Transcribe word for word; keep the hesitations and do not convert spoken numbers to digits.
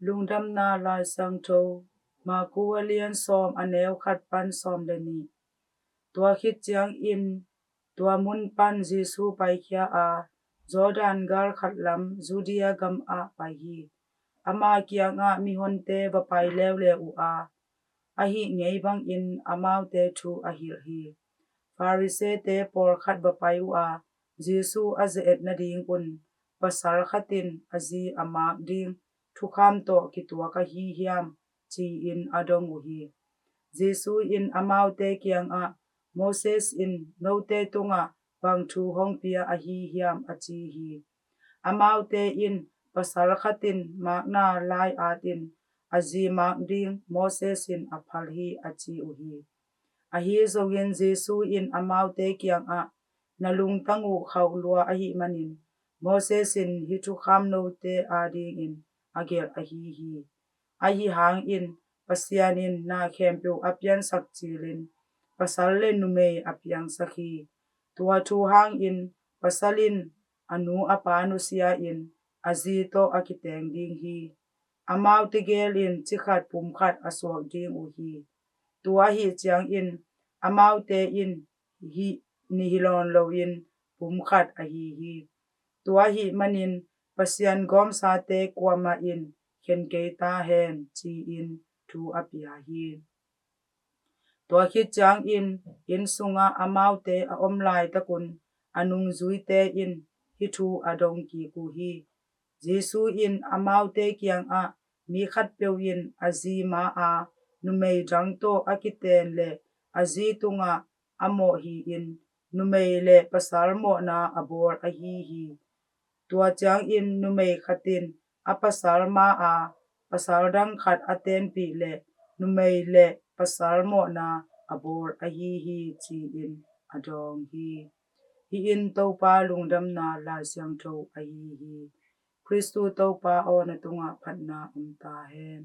Lungdamna Lai Siangtho, Marku a lian sawm, a neu khat pan sawm le nih. Tua khit ciangin tua mun pan Jesu paikhia a, Jordan gal khat lam Judea gam ah pai hi. Ama kiangah mihonte va pai leuleu uh a, ahih ngei bangin amaute thu a hilh hi. Farisee-te pawlkhat va pai uh a, Jesu a ze-et nadingun, pasal khat in a zi a mak ding thukham tawh kituak ahi hiam, ci-in a dong uh hi. Jesu in amaute kiangah, Moses in note tungah bang thu hong pia ahi hiam, a ci hi. Amaute in, pasal khat in makna lai-atin a zi mak ding Moses in a phal hi, a ci uh hi. Ahi zongin Jesu in amaute kiangah, na lungtang uh khauh lua ahih manin Moses in hih thukham note adingin a gelh ahi hi. Ahi hangin Pasian in na khempeuh a piansak cilin pasal le numei a piangsak hi. Tua thu hangin pasal in a nu a pa nusia-in a zi tawh a kiteng ding hi. Amaute gelin cikhat pumkhat a suak ding uh hi. Tua ahih ciangin amaute in hih ni hi lawn loin pumkhat ahi hi. Tua ahih manin Pasian gawmsate kuamah in khen kei ta hen, ci-in thu a pia hi. Tua khit ciangin inn sungah amaute a om laitakun a nungzuite in hih thu a dong kik uh hi. Jesu in amaute kiangah, mi khatpeuh in a zi ma a numei dang tawh a kiten le a zi tungah a mawh hi-in numei le pasal mawhna a bawl ahi hi. Tua ciangin numei khat in a pasal ma a pasal dang khat a tenpih le numei le pasal mawhna a bawl ahi hi, ci-in a dawng hi. Hih in Topa lungdamna Lai Siangtho ahi hi. Khristu Topa aw, na tungah phatna om ta hen.